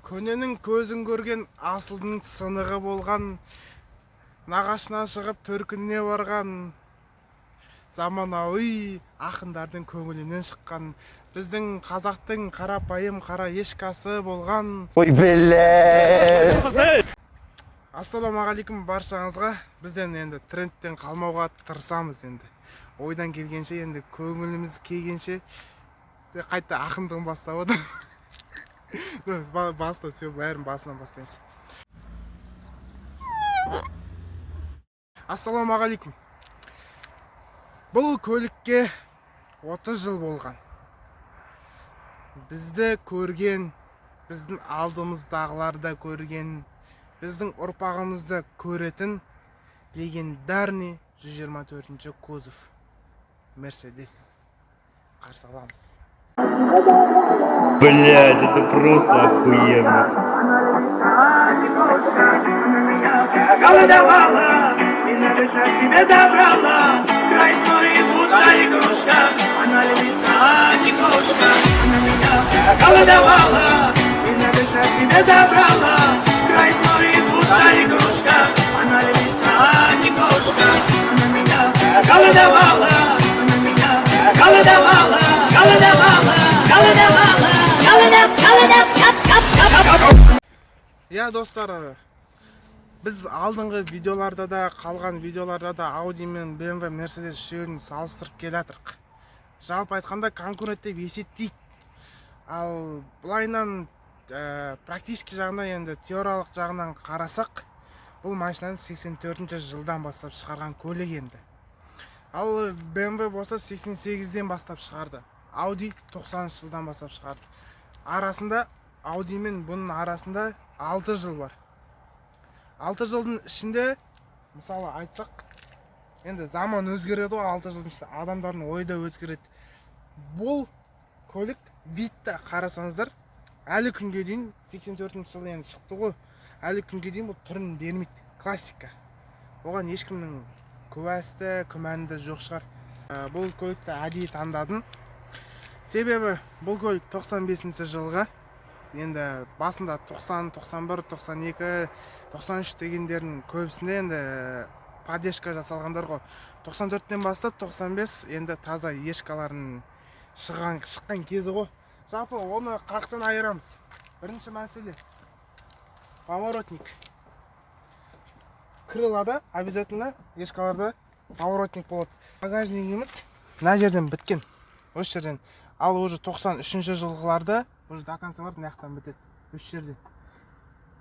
Көненің көзін көрген, асылдың сынығы болған, нағашынан шығып төркініне барған, заманауи ақындардың көңілінен шыққан, біздің қазақтың қарапайым қара ешкасы болған. Ой, бля. Ассалаумағалейкум баршаңызға. Бізден енді трендтен қалмауға тырысамыз енді. Ойдан келгенше, енді көңіліміз келгенше қайта ақындығын бастап отыр. Баста, все, бәрін басынан бастаймыз. Ассалаумағалейкум. Бұл көлікке 30 жыл болған. Бізді көрген, біздің алдымыздағылар да көрген, біздің ұрпағымызды көретін легендарный 124 кузов Мерседес қарсы аламыз. Блять, это просто охуенно. Голодовала, и на душа себе забрала. Край твой будто игрушка, она львица, а не кошка. Она меня голодовала, и на душа себе забрала. Край твой будто игрушка, она львица, а не кошка. Она меня голодовала, она меня голодовала, голодовала, голодовала, голодов, голодов, кап, кап, кап, кап. Иә, достар, біз алдыңғы видеоларда да, қалған видеоларда да Audi мен BMW, Mercedes үшеуін салыстырып келе жатырық. Жалпы айтқанда, конкурент деп есептейік. Ал былайынан практически жағынан, енді теориялық жағынан қарасақ, бұл машинаны 84 жылдан бастап шығарған көлік енді. Ал BMW болса 88-ден бастап шығарды. Audi 90 жылдан бастап шығарды. Арасында, Audi мен бұның арасында 6 жыл бар. 6 жылдың ішінде, мысалы айтсақ, енді заман өзгереді ғой, 6 жылдың ішінде адамдардың ойы да өзгереді. Бұл көлік видті қарасаңыздар, әлі күнге дейін, 84 жылы енді шықты ғой, әлі күнге дейін бұл түрін бермейді. Классика. Оған ешкімнің күбәсі де, күмәні де жоқ шығар. Бұл көлікті әдейі таңдадым. Себебі бұл көлік 95 жылғы. Енді басында 90, 91, 92, 93 дегендердің көбісінде енді поддержка жасалғандар ғой. 94-тен бастап 95 енді таза ешкалардың шыққан кезі ғой. Жалпы оны қаяқтан айырамыз? Бірінші мәселе — поворотник. Крылада обязательно ешкаларда поворотник болады. Багажнигіміз мына жерден біткен. Осы жерден. Ал уже 93 жылғыларда уже до конца барып мына жақтан бітеді. Осы жерден.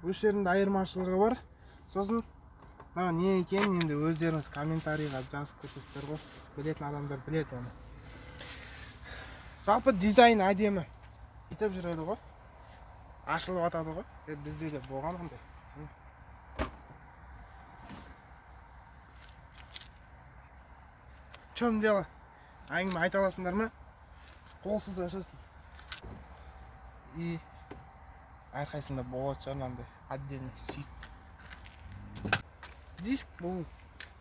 Осы жердің де айырмашылығы бар. Сосын мынау не екенін енді өздеріңіз комментарийға жазып кетесіздер ғой. Білетін адамдар біледі оны. Жалпы дизайн әдемі. Бүйтіп жүреді ғой. Ашылып атады ғой. Бізде де болған ондай. В чем дело? Әңгіме айта аласыңдар ма? Қолсыз ашасың. И әрқайсысында болады шығар мынандай отдельный сүйік. Диск бұл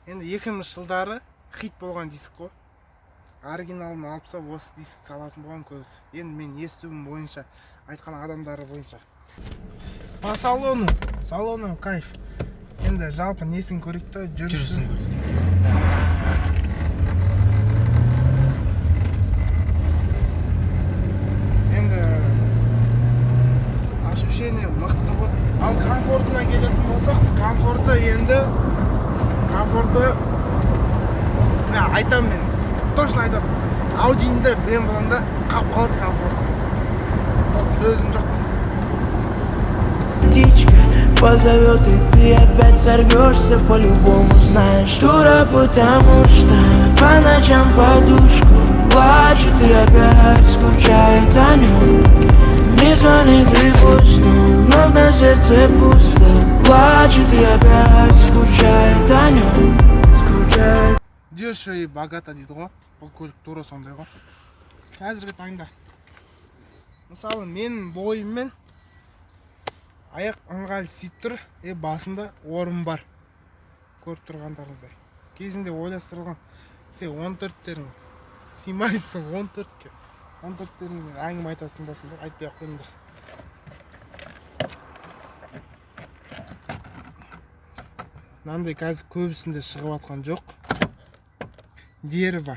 енді 2000 жылдары хит болған диск қой. Оригиналын алып тастап осы диск салатын болған көбісі. Енді мен естуім бойынша, айтқан адамдары бойынша. По салону, салону кайф. Енді жалпы несін көрейік та, жүрісін. Жүрісін. Енді ощущение мықты ғой. Ал комфортына келетін болсақ, комфорты енді, комфорты мен айтамын, мен точно айтамын, Аудидің да, BMW-ның да қалып қалады комфорты. Ол сөзім жоқ. Птичка позовет, и ты опять сорвешься по-любому, знаешь. Дура, потому что по ночам подушку плачет и опять скучает о нем. Не звонит и пусть, но вновь на сердце пусто. Плачет и опять скучает о нем, скучает. Дешево и богато дейді ғой, бұл көлік тура сондай ғой. Қазіргі таңда мысалы менің бойыммен аяқ ыңғайлы сиіп тұр, и басында орын бар, көріп тұрғандарыңыздай. Кезінде ойластырылған. Сен 14-терің сыймайсың 14-ке. 14-теріңмен әңгіме айтатын болсаңдар, айтпай ақ қойыңдар. Мынандай қазір көбісінде шығып жатқан жоқ. Дерево.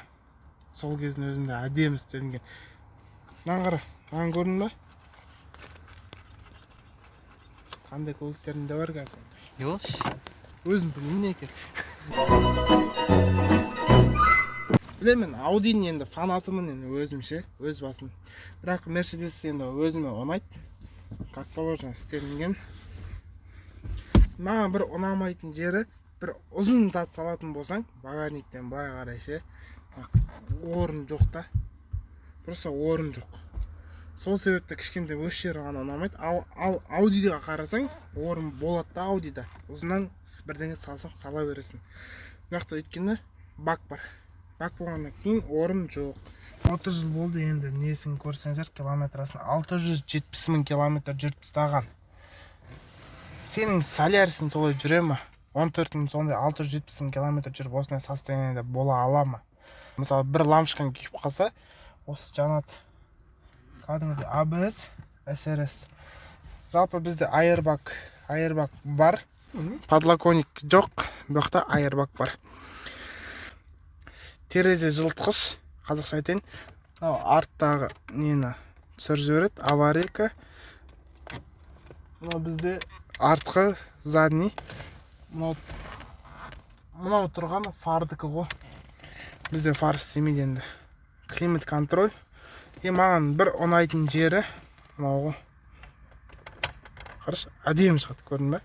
Сол кездің өзінде әдемі істелінген. Мынаны қара, мынаны көрдің ба? Қандай көліктерінде бар қазір ондай. Не ол? Өзім білмеймін не екен. Білемін, Аудиның енді фанатымын енді өзімше, өз басым. Бірақ Мерседес енді өзіме ұнайды. Как положено істелінген. Маған бір ұнамайтын жері, бір ұзын зат салатын болсаң, багажниктен былай қарай ше, орын жоқ та. Просто орын жоқ. Сол себепті кішкентай осы жері ғана ұнамайды. Ал Аудиға қарасаң, орын болады да Аудида. Ұзыннан бірдеңе салсаң, сала бересің. Бұл жақта өйткені бак бар. Бак болғаннан кейін орын жоқ. 30 жыл болды енді, несін көрсеңіздер, километрасын 670 мың километр жүріп тастаған. Сенің Солярисің солай жүре ма? 14 мың сондай 670 мың километр жүріп осындай состояниеде бола ала ма? Мысалы, бір лампочкаң күйіп қалса, осы жанады. Кәдімгідей АБС, СРС. Жалпы бізде airbag бар. Подлокотник жоқ, бұл жақта airbag бар. Терезе жылытқыш, қазақша айтайын. Мынау арттағы нені түсіріп жібереді, аварийка. Мынау бізде артқы задний. Мынау тұрған фардікі ғой. Бізде фар істемейді енді. Климат контроль. И маған бір ұнайтын жері мынау ғой. Қарашы, әдемі шығады, көрдің бе?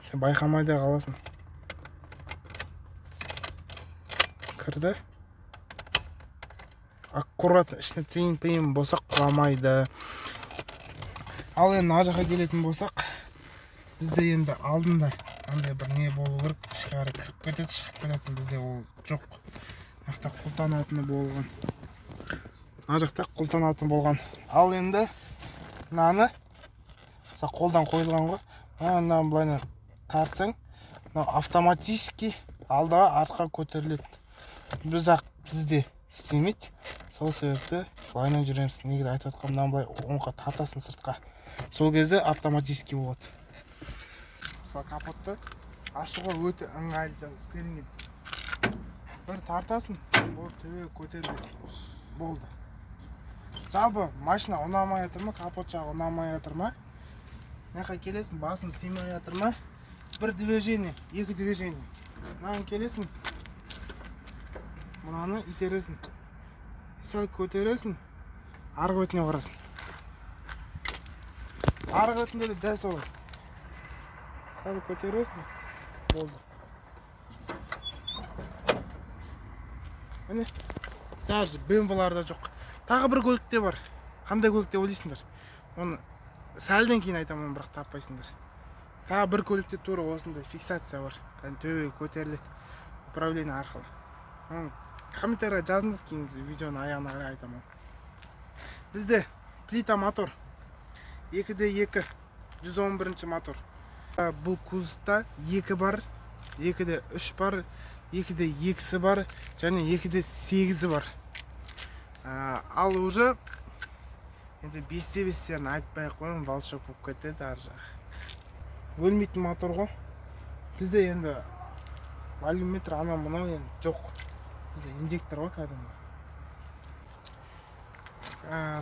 Сен байқамай да қаласың. Кірді. Аккуратно, ішіне тиын-пиын болса құламайды. Ал енді мына жаққа келетін болсақ, бізде енді алдында андай бір не болу керек, ішке қарай кіріп кетеді, шығып кететін бізде ол жоқ. Мына жақта құлтанатыны болған. Мына жақта құлтанатыны болған. Ал енді мынаны, мысалы, қолдан қойылған ғой. Мынаны былайынан тартсаң, мынау автоматически алдыға артқа көтеріледі. Біз жақ бізде істемейді. Сол себепті былайынан жүреміз. Негізі айтып жатқаным, мынаны былай оңға тартасың сыртқа. Сол кезде автоматически болады. Мысалы, капотты ашуға өте ыңғайлы жаңа істелінген. Бір тартасың, ол төбеге көтеріледі. Болды. Жалпы машина ұнамай жатыр ма, капот жағы ұнамай жатыр ма? Мына жаққа келесің, басын сыймай жатыр ма? Бір движение, екі движение. Мынаны келесің, мынаны итересің. Сәл көтересің, арғы бетіне барасың. Арғы бетінде де дәл солай. Сәл көтересің, болды. Міне, даже BMW-ларда жоқ. Тағы бір көлікте бар. Қандай көлік деп ойлайсыңдар? Оны сәлден кейін айтамын, бірақ таппайсыңдар. Тағы бір көлікте тура осындай фиксация бар. Кәдімгі төбеге көтеріледі управление арқылы. Оны комментарийға жазыңдар, кейін видеоның аяғына қарай айтамын. Бізде плита мотор. Екі де екі, жүз он бірінші мотор. Бұл кузовта екі бар, екі де үш бар, екі де екісі бар және екі де сегізі бар. Ал уже енді бес те бестерін айтпай ақ қояйын, волшеб болып кетеді ар жағы. Өлмейтін мотор ғой. Бізде енді волюметр анау мынау енді жоқ. Бізде инжектор ғой кәдімгі.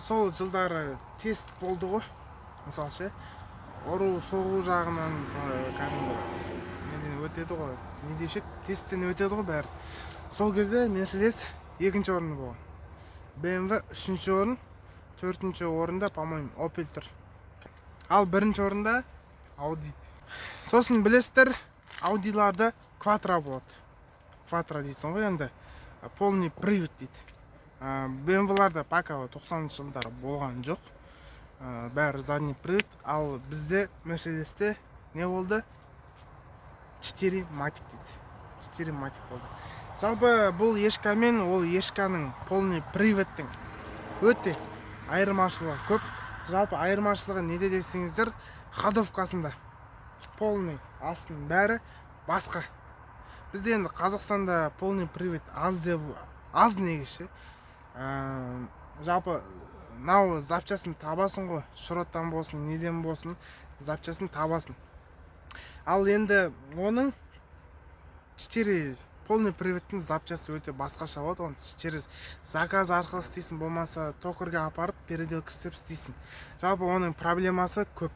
Сол жылдары тест болды ғой. Мысалы ше, ұру соғу жағынан мысалы кәдімгі неден өтеді ғой. Не деуші еді? Тесттен өтеді ғой бәрі. Сол кезде Мерседес екінші орында болған. BMW үшінші орын, төртінші орында, по-моему, Opel тұр. Ал бірінші орында Audi. Сосын білесіздер, Audilарда Quattro болады. Quattro дейсің ғой енді, полный привод дейді. BMW-ларда пока тоқсаныншы жылдары болған жоқ. Бәрі задний привод. Ал бізде Мерседесте не болды? 4 матик дейді. 4 матик болды. Жалпы бұл ешка мен ол ешканың полный приводтың өте айырмашылығы көп. Жалпы айырмашылығы неде десеңіздер, ходовкасында. Полный астының бәрі басқа. Бізде енді Қазақстанда полный привод аз деп аз негізі. Жалпы мынау запчасын табасың ғой, шұроттан болсын, неден болсын, запчасын табасың. Ал енді оның 4 полный приводтың запчасти өте басқаша болады. Оны через заказ арқылы істейсің, болмаса токарьге апарып, переделка істеп істейсің. Жалпы, оның проблемасы көп.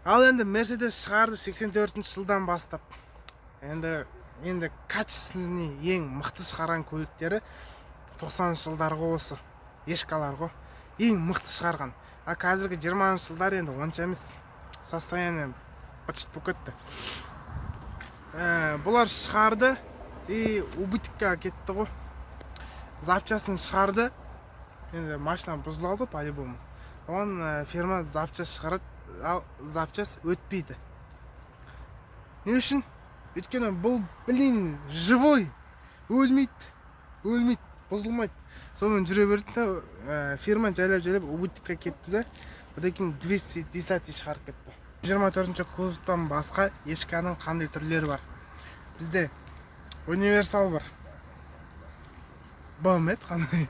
Ал енді Мерседес шығарды 84 жылдан бастап. Енді качественный, ең мықты шығарған көліктері 90 жылдар ғой, осы ешкалар ғой ең мықты шығарған. А қазіргі 20 жылдар енді онша емес, состояние быт болып кетті. Бұлар шығарды и убытокқа кетті ғой. Запчасын шығарды, енді машина бұзылады ғой по любому. Оған фирма запчасть шығарады, ал запчасть өтпейді. Не үшін? Өйткені бұл, блин, живой, өлмейді, өлмейді, бұзылмайды. Сонымен жүре берді да, фирма жайлап жайлап убытокқа кетті да, одан кейін 210 шығарып кетті. 24 кузовтан басқа ешканың қандай түрлері бар? Бізде универсал бар. Б ма еді, қандай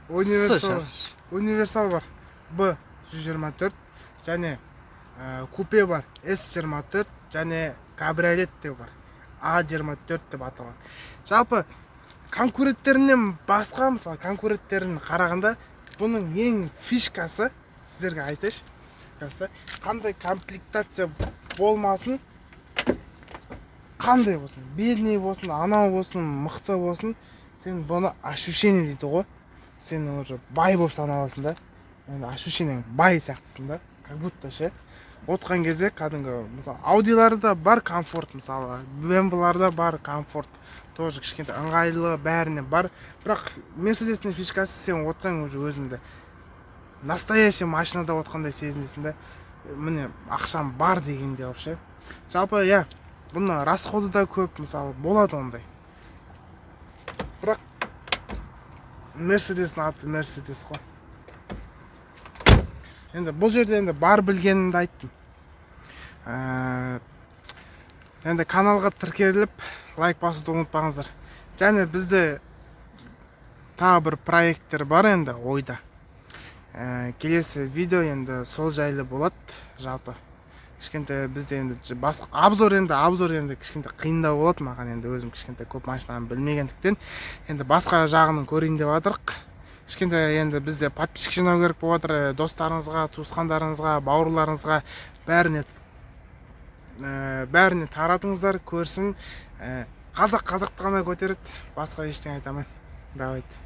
универсал? Универсал бар, Б 124, және купе бар, С 24, және кабриолет те бар, А 24 деп аталады. Жалпы, конкуренттерінен басқа, мысалы, конкуренттерін қарағанда, бұның ең фишкасы, сіздерге айтайыншы, фишкасы, қандай комплектация болмасын, қандай болсын, бедный болсын, анау болсын, мықты болсын, сен бұны ощущение дейді ғой, сен уже бай болып саналасың да. Енді ощущениең бай сияқтысың да, как будто ше. Отқан кезде кәдімгі, мысалы, Аудиларда бар комфорт, мысалы, БМВларда бар комфорт тоже, кішкентай, ыңғайлы, бәріне бар. Бірақ Мерседестің фишкасы: сен отырсаң, уже өзіңді настоящий машинада отқандай сезінесің да, міне, ақшам бар дегенде вообще. Жалпы, иә, бұның расходы да көп, мысалы, болады ондай. Бірақ Мерседестің аты Мерседес қой. Енді бұл жерде енді бар білгенімді айттым. Енді каналға тіркеліп, лайк басуды ұмытпаңыздар. Және бізде тағы бір проекттер бар енді ойда. Келесі видео енді сол жайлы болады. Жалпы, кішкентай бізде енді басқа обзор, енді обзор енді кішкентай қиындау болады маған енді, өзім кішкентай көп машинаны білмегендіктен. Енді басқа жағын көрейін деп жатырық. Кішкентай енді бізде подписчик жинау керек болып жатыр. Достарыңызға, туысқандарыңызға, бауырларыңызға, бәріне таратыңыздар, көрсін. Қазақ қазақты ғана көтереді, басқа ештеңе айта алмаймын. Давайте.